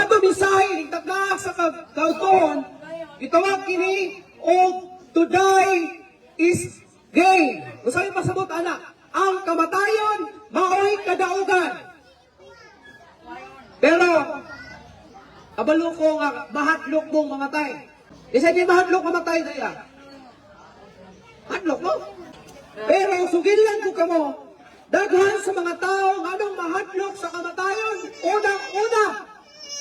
Ang atong mensahe ning tagnaak sa kaugtohon, gitawag kini og "To die is gain." Unsay pasabot ana? Ang kamatayon mao'y kadaugan. Pero kabalo ko nga mahadlok mong mamatay. Isa di mahadlok mamatay daya. Hadlok mo. Pero sugilan ko kamo, daghan sa mga tao nganong mahadlok sa kamatayon, unang-una,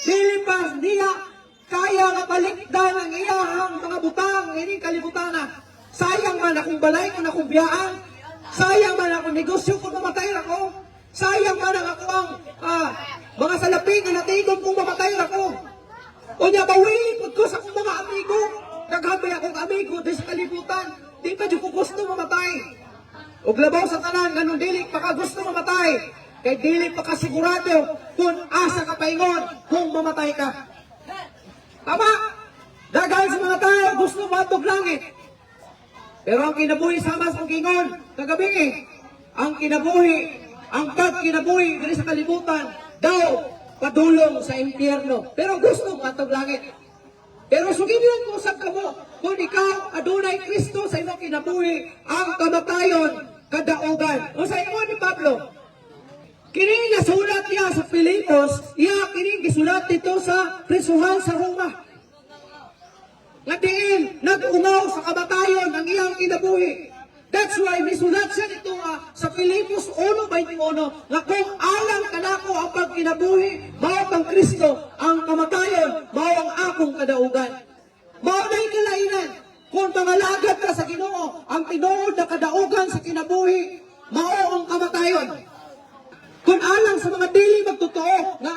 dili pa niya kaya nga balikdan ang iyahang mga butang ining kalibutan. Sayang man akong balay kung akong biyaan. Sayang man akong negosyo kung mamatay ako. Sayang man ang ako ang mga salapi nga natigom kung mamatay ako. Unya, bawili pud ko sa akong mga amigo. Daghan ba akong amigo di sa kalibutan? Di pa jud ko gusto mamatay. Ug labaw sa tanan, ganun dili pa ka gusto mamatay. Kay dili pa ka sigurado kung asa ka paingon kung mamatay ka. Tama? Daghan sa mga tao gusto moadtog langit. Pero ang kinabuhi, sama sa kingon kagabi eh, ang kinabuhi, ang pagkinabuhi diri sa kalibutan daw padulong sa impyerno. Pero gusto moadtog langit. Pero sugilan ko sa kamo, kung ikaw adunay Kristo sa imong kinabuhi, ang kamatayon kadaugan. O sa ingon ni Pablo, kini nasulat niya sa Filipos, iya kini gisulat dito sa prisuhan sa Roma. Nga diin, nag-ungaw sa kamatayon ang iyang kinabuhi. That's why misulat siya dito sa Filipos 1:21 nga kung alang kanako ang pagkinabuhi, mao kang Kristo, ang kamatayon, mao ang akong kadaugan. Mao na'y kalainan. Kung mangalagad ka sa Ginoo, ang tinuod na kadaugan sa kinabuhi, mao ang kamatayon. Kung alang sa mga dili magtotoo nga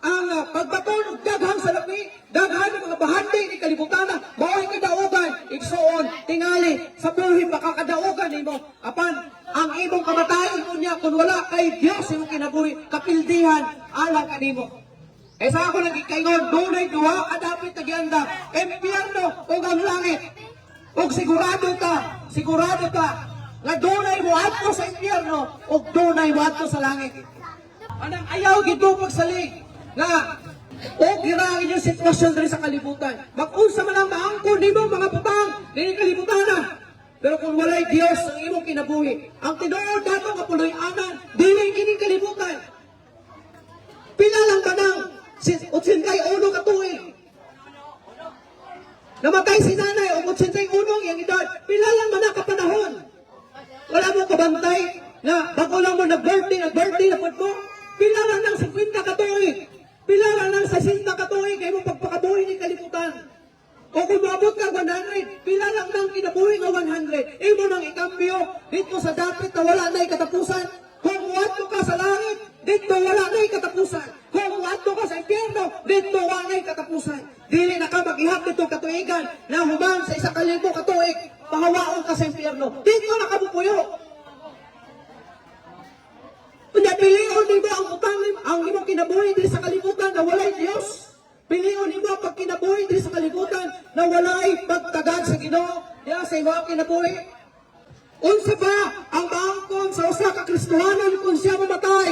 ang pagbaton og daghang salapi, daghan ng mga bahandi ni kalibutan, mao'y kadaugan, igsuon, tingali, sa buhi pa kakadaugan nimo. Apan ang imong kamatayon unya kung wala kay Dios imong kinabuhi, kapildihan alang kanimo. Kaysa ako nang gikaingon, dunay duha ka dapit na giandam, impyerno ug ang langit. Ug sigurado ka, nga dunay moadto sa impyerno ug dunay moadto sa langit. Anang ayaw gid mo pagsalig nga o gira ang inyong sitwasyon diri sa kalibutan. Mag-unsa man ang maangkon nimo mga butang dinhi kalibutan na. Pero kung walay Dios ang imong kinabuhi, ang tinuod nato nga puloy-anan dili kining kalibutan. Pila lang ba nang 81 ka tuig? Namatay si nanay og 81 ang iyang edad. Pila lang man na kapanahon? Wala mo kabantay na bago lang mo nag-birthday, nag-birthday na pud mo. Pila lang ng 50 ka tuig? Pila lang ng 60 ka tuig kay mo pagpakabuhi ni kalibutan? O kung maabot ka 100, pila lang ng kinabuhi nga 100? Imo nang ikambyo dito sa dapit na wala na'y katapusan. Kung muadto ka sa langit, dito wala na'y katapusan. Kung muadto ka sa impyerno, dito wala na'y katapusan. Dili na ka maghihap dito katuigan na human sa 1,000 ka tuig, pahawaon ka sa impyerno. Dito na ka mupuyo. Unya, pilion nimo ang utang ang imong kinabuhi diri sa kalibutan na walay Dios. Pilion nimo ang pagkinabuhi diri sa kalibutan na walay pagtagad sa Ginoo diha sa imong kinabuhi. Unsa ba ang maangkon sa usa ka Kristohanon kung siya mamatay?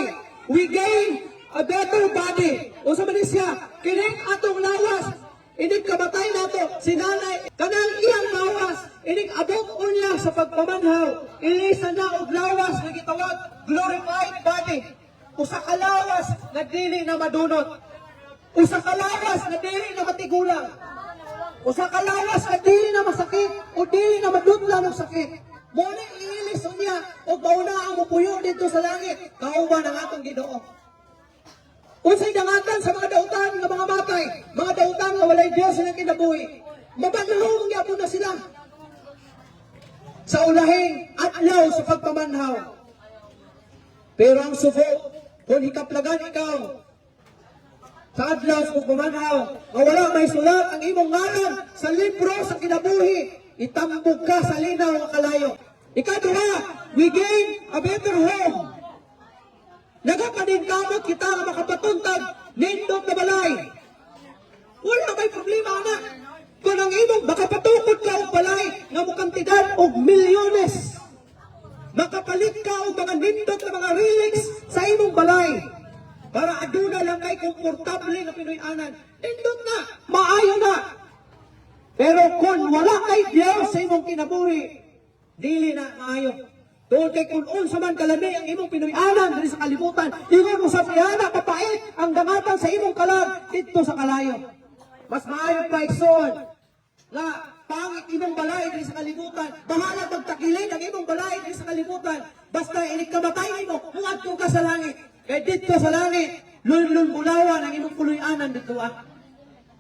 We gain a better body. Unsa man ni siya? Kining atong lawas, inig kamatay nato si nanay, kanang iyang lawas, inig abot unya sa pagpamanhaw, ilisan na og lawas nga gitawag glorified body. Usa ka lawas nga dili na madunot. Usa ka lawas nga dili na matigulang. Usa ka lawas nga dili na masakit o dili na madutlan og sakit. Mo ni iilis unya og mauna ang mupuyo dito sa langit kauban ang atong Ginoo. Unsay dangatan sa mga dautan nga mga matay, mga dautan nga walay Dios sa kinabuhi? Mabanhaw gyapon na sila sa ulahing adlaw sa pagpamanhaw. Pero ang subo, kung hikaplagan ikaw sa adlaw sa pagpamanhaw, nga wala may sulat ang imong ngalan sa libro sa kinabuhi, itambog ka sa linaw nga kalayo. Ikaduha, we gain a better home. Nagapaningkamot kita nga makapatuntag nindot na balay. Wala may problema na. Kung ang imong makapatukod ka og balay nga mokantidad og milyones, makapalit ka og mga nindot na mga relics sa imong balay. Para aduna lang kay komportable nga Pinoy-anan. Nindot na, maayo na. Pero kung wala kay Dios sa imong kinabuhi, dili na maayo. Tungod kay kung unsa man kalami ang imong Pinoy-anan diri sa kalibutan, ingon mo sa pihana kapait ang dangatan sa imong kalag didto sa kalayo. Mas maayo pa, igsoon, na pangit imong balay diri sa kalibutan, bahala magtakilid ang imong balay diri sa kalibutan, basta inig kamatay nimo, muadto ka sa langit. Kay didto sa langit, lunlun bulawan ang imong puloy-anan didto ah.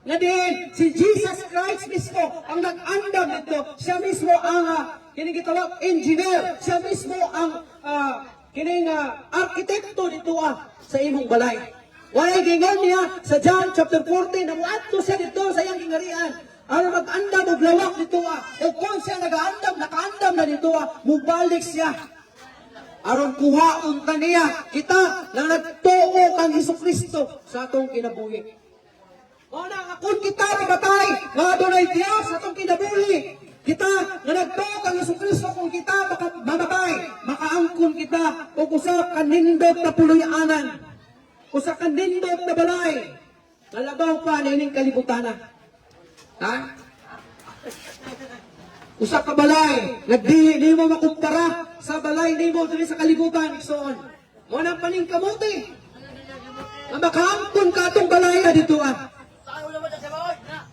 Nga din, si Jesus Christ mismo ang nag-andam dito. Siya mismo ang kining gitawag engineer. Siya mismo ang kining arkitekto dito sa imong balay. Walay gingon niya sa John chapter 14 na muadto siya dito sa iyang gingarian. Aron mag-andam og lawak dito ah. O kung siya nagaandam, nakaandam na dito ah, mubalik siya aron kuhaon ka niya kita na nagtuo kang Hesus Kristo sa atong kinabuhi. Mao na nga kung kita mamatay, nga adunay Dios sa atong kinabuhi, kita nga nagtuo kang Hesus Kristo, kung kita mamatay, makaangkon kita og usa ka nindot na puloy-anan, usa ka nindot na balay, nga labaw pa niining kalibutana. Ha? Usa ka balay nga dili nimo makumpara sa balay nimo diri sa kalibutan, igsoon. Mao nang paningkamuti nga makaangkon ka atong balay dito ah.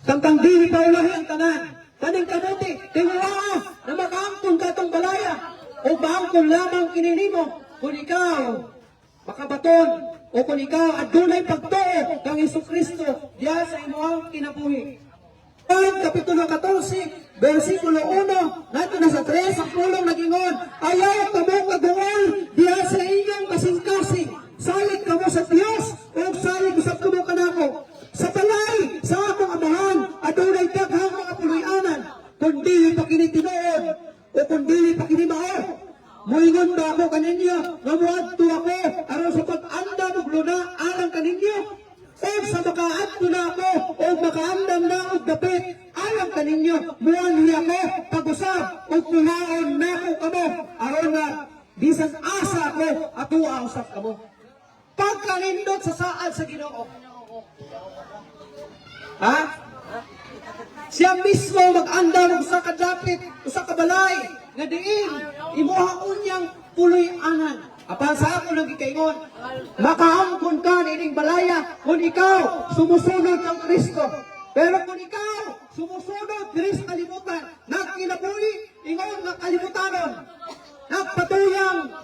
Samtang dili pa ulahi ang tanan. Paningkamuti, tinguha na makaangkon ka atong balaya. O maangkon lamang kini nimo kung ikaw makabaton o kung ikaw adunay pagtuo kang Hesus Kristo diya sa imong kinabuhi. Ang Kapitulo 14, versikulo 1, ngadto na sa 3, ang pulong nagingon, "Ayaw kamo kaguol diha sa inyong kasing-kasing. Salig kamo sa Dios, o salig usab kamo kanako. Sa balay, sa akong amahan, adunay daghang mga puloy-anan. Kung dili pa kini tinuod, o kung dili pa kini mao, muingon ba ako kaninyo nga muadto ako aron sa pag-andam og luna alang kaninyo? O sa makaadto na ako o makaandam na og dapit alang kaninyo, muanhi ako pag-usab ug kuhaon nako kamo aron nga bisan asa ako atoa usab kamo." Pagkanindot sa saad sa Ginoo. Ha? Siya mismo mag-andam og usa ka dapit, usa ka balay nga diin imuha unyang puloy-anan. Apan sa ako lang gikaingon, makaangkon ka niining balaya kung ikaw sumusunod kang Kristo. Pero kung ikaw sumusunod diri sa kalibutan, nagkinabuhi ingon nga kalibutanon, nagpatuyang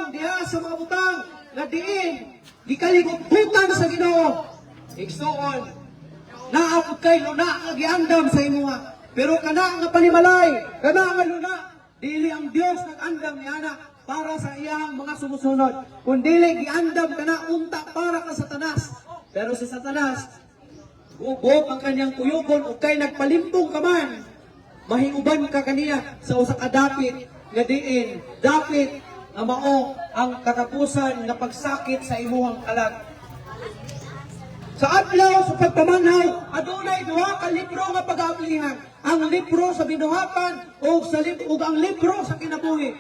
diha sa mga butang nga diin gikaligutbutan sa Ginoo. Igsuon, naa pud kay luna nga giandam sa imuha. Pero kana nga panimalay, kana nga luna, dili ang Dios nag-andam niana para sa iyang mga sumusunod. Kun dili giandam kana unta para ka Satanas. Pero si Satanas, gubot ang kanyang kuyugon ug kay nagpalimbong ka man, mahiuban ka kaniya sa usa ka dapit nga diin, dapit nga mao ang katapusan nga pagsakit sa imuhang kalag. Sa adlaw sa pagpamanhaw, adunay duha ka libro nga pag-aablihan. Ang libro sa binuhatan ug ang libro sa kinabuhi.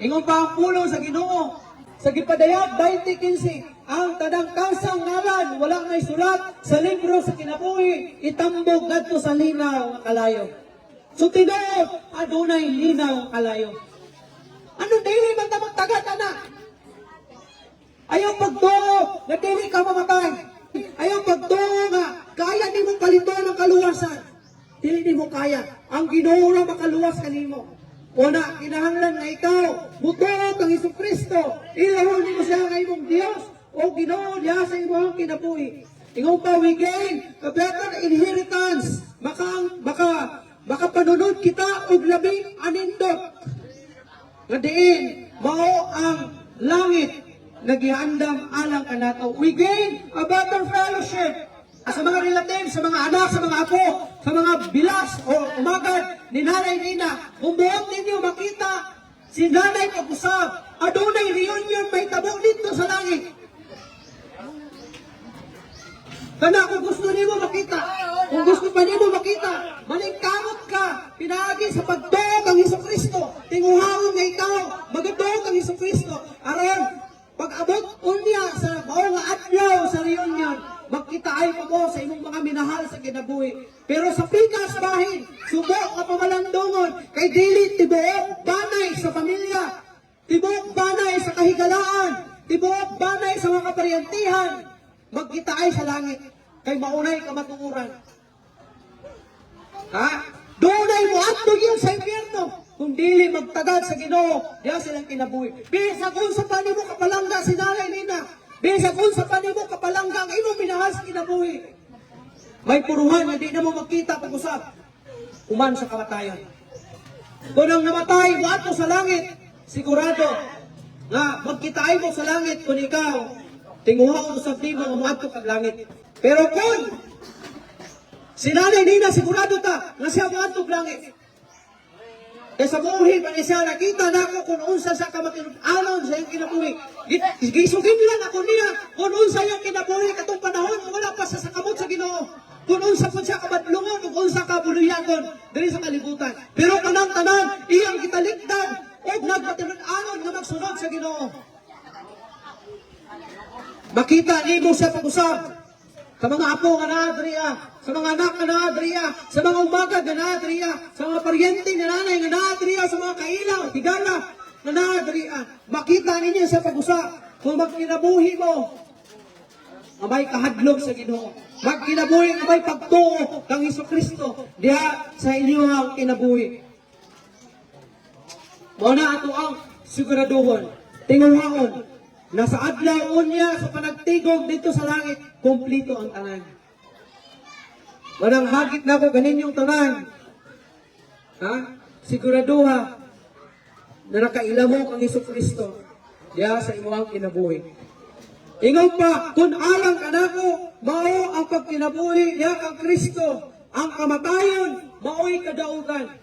Ingon pa ang pulong sa Ginoo sa Gipadayag 20:15, ang tanang kansang ngalan wala may sulat sa libro sa kinabuhi, itambog ngadto sa linaw nga kalayo. So tinuod, adunay linaw nga kalayo. Ano, dili man ta magtagat ana? Ayaw pagtuo na dili ka mamatay. Ayaw pagtuo nga kaya nimo paliton ang kaluwasan. Dili nimo kaya. Ang Ginoo ra makaluwas kanimo. Una, kinahanglan nga ikaw mutuo kang Hesus Kristo. Ilahon nimo siya nga imong Dios o Ginoo diha sa imong kinabuhi. Ingon pa, we gain a better inheritance. Maka makapanunod kita og labing anindot nga diin mao ang langit nga giandam alang kanato. We gain a better fellowship sa mga relatives, sa mga anak, sa mga apo, sa mga bilas o umagad ni Nanay Nina. Kung buot ninyo makita si Nanay pag-usab, adunay reunion may tabo dito sa langit. Kana kung gusto nimo makita, kung gusto pa nimo makita, maningkamot ka, pinaagi sa pagtuo kang Hesus Kristo, tinguhaon nga ikaw, magatuo kang Hesus Kristo, aron pag Pag-abot unya sa mao nga adlaw sa reunion, magkitaay pa mo sa imong mga minahal sa kinabuhi. Pero sa pikas bahin, subo nga pamalandungon, kay dili tibuok banay sa pamilya, tibuok banay sa kahigalaan, tibuok banay sa mga kaparyentihan, magkitaay sa langit, kay maunay kamatuoran. Ha? Dunay mo at yun sa impyerno. Kung dili magtagad sa Ginoo, diya silang kinabuhi. Bisag unsa pa nimo kapalangga si nanay nina. Bisag unsa pa nimo kapalangga ang imong minahal sa kinabuhi. May puruhan nga di na mo makita pag-usap. Human sa kamatayon. Kung ang namatay, moadto sa langit, sigurado nga magkitaay mo sa langit kung ikaw tinguha usab nimo nga moadto kag langit. Pero kung si nanay nina, sigurado ta nga siya moadto og langit. Kay sa buhi pa ni siya, nakita nako kung unsa siya ka matinud-anon sa iyang kinabuhi. Gisugid lang ako niya kung unsa iyang kinabuhi katong panahon nga wala pa siya sa kamot sa Ginoo. Kung unsa pud siya kabadlungon ug unsa ka buluyagon diri sa kalibutan. Pero kanang tanan iyang gitalikdan ug nagmatinud-anon nga magsunod sa Ginoo. Makita nimo siya pag-usab sa mga apo nga naa diri, sa mga anak nga naa diri, sa mga umagad nga naa diri, sa mga paryente nga nanay nga naa diri, sa mga kailaw, higala nga naa diri. Makita ninyo sa pag-usab kung magkinabuhi mo nga may kahadlok sa Ginoo. Magkinabuhi nga may pagtuo kang Hesus Kristo diha sa inyong kinabuhi. Mao na ato ang siguraduhon, tinguhaon, na sa adlaw unya sa panagtigog dito sa langit, kumplito ang tanan. Manang hagit na ko kaninyong tanan. Ha? Siguraduha na nakaila mo kang Hesus Kristo diha sa imong kinabuhi. Ingon pa, kung alang kanako, mao ang pagkinabuhi diha kang Kristo, ang kamatayon, mao'y kadaugan.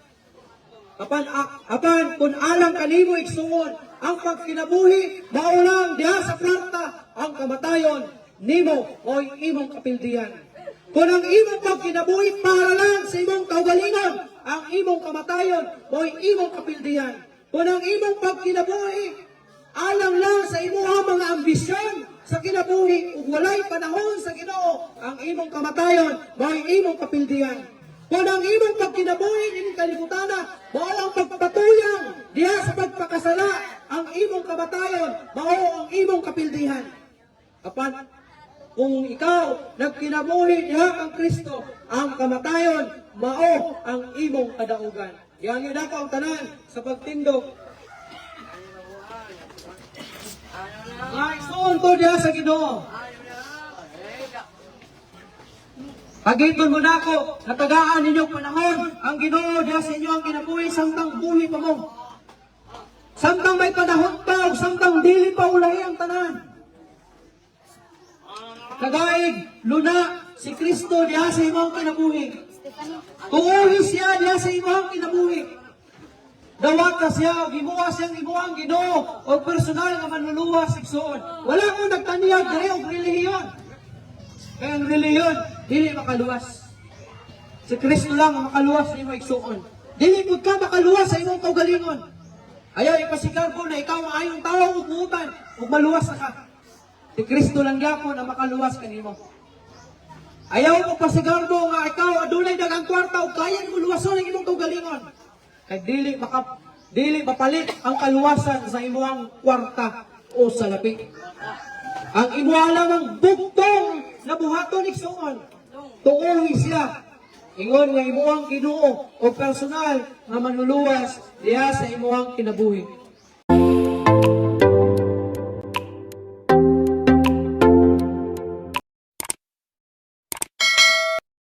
Apan kung alang kanimo, igsuon, ang pagkinabuhi mao lang diha sa kwarta, ang kamatayon nimo mo'y imong kapildihan. Kung ang imong pagkinabuhi para lang sa imong kaugalingon, ang imong kamatayon mo'y imong kapildihan. Kung ang imong pagkinabuhi alang lang sa imuha mga ambisyon sa kinabuhi ug walay panahon sa Ginoo, ang imong kamatayon mo'y imong kapildihan. Kung ang imong pagkinabuhi ining kalibutana mao ang pagpatuyang diha sa pagpakasala, ang imong kamatayon mao ang imong kapildihan. Apan kung ikaw nagkinabuhi diha kang Kristo, ang kamatayon mao ang imong kadaugan. Yan yun ako ang tanan sa pagtindog. Mga igsoon ko diha sa Ginoo. Pagiton mo na ako, natagaan ninyong panahon, ang Ginoo diha sa inyo ang kinabuhi samtang buhi pa mo. Samtang may panahon pa, ug samtang dili pa ulahi ang tanan. Kagaig, luna, si Kristo diha sa imong kinabuhi. Tuuhi siya diha sa imong kinabuhi. Dawata siya, ug himuha siyang imuhang Ginoo o personal nga manluluwas, igsoon. Wala ko nagtaniyag diri og relihiyon. Kaya ang relihiyon, dili makaluwas. Si Kristo lang ang makaluwas sa imong, igsuon. Dili pud ka makaluwas sa imong kaugalingon. Ayaw ipasigarbo na ikaw ang ayong tao ug buutan ug maluwas na ka. Si Kristo lang gyapon ang makaluwas kanimo. Ayaw mo pasigarbo nga ikaw adunay daghang kwarta ug kaya nimo luwason ang imong kaugalingon. Kay dili mapalit ang kaluwasan sa imong kwarta o salapi. Ang imuha lamang bugtong na buhaton, igsuon, tuuhi siya. Ingon nga imuhang Ginoo o personal nga manluluwas diha sa imuhang kinabuhi.